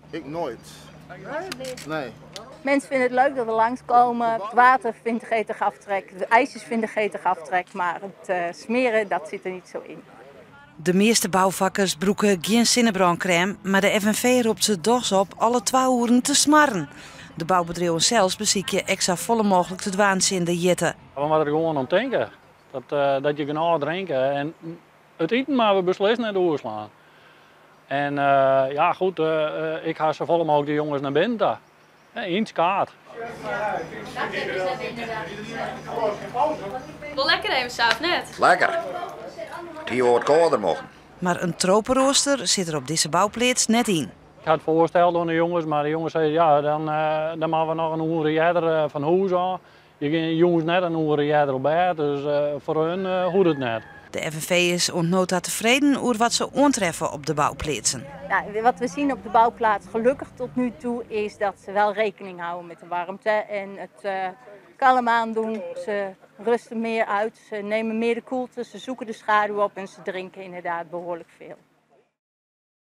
Ik nooit. Nee. Mensen vinden het leuk dat we langskomen. Het water vindt gretig aftrek, de ijsjes vinden gretig aftrek, maar het smeren, dat zit er niet zo in. De measte boufakkers brûke gjin sinnebrânkrêm, mar de FNV ropt se dochs op alle twa oeren te smarren. De boubedriuwen sels besykje ek sa folle mooglik te dwaan tsjin de hjitte. We moatte der gewoan om tinke dat je genôch drinke en it iten moatte we beslist net oerslaan. En ja goed, ik ha safolle mooglik de jonges nei binnen ta. Yn it skaad. Wol lekker even sa, of net? Lekker. It hie wol wat kâlder mochten. Mar in troperoaster sit der op dizze boupleats net yn. Ik ha it foarsteld oan de jonges, mar de jonges sizze ja, dan moatte we noch in oere earder fan hûs ôf. Je gean jûns net in oere earder op bêd, dus foar hun hoecht it net. De FNV is oant no ta tefreden oer wat se oantreffe op de boupleatsen. Nou, wat we zien op de bouwplaats gelukkig tot nu toe is dat ze wel rekening houden met de warmte en het kalm aandoen. Ze rusten meer uit, ze nemen meer de koelte, ze zoeken de schaduw op en ze drinken inderdaad behoorlijk veel.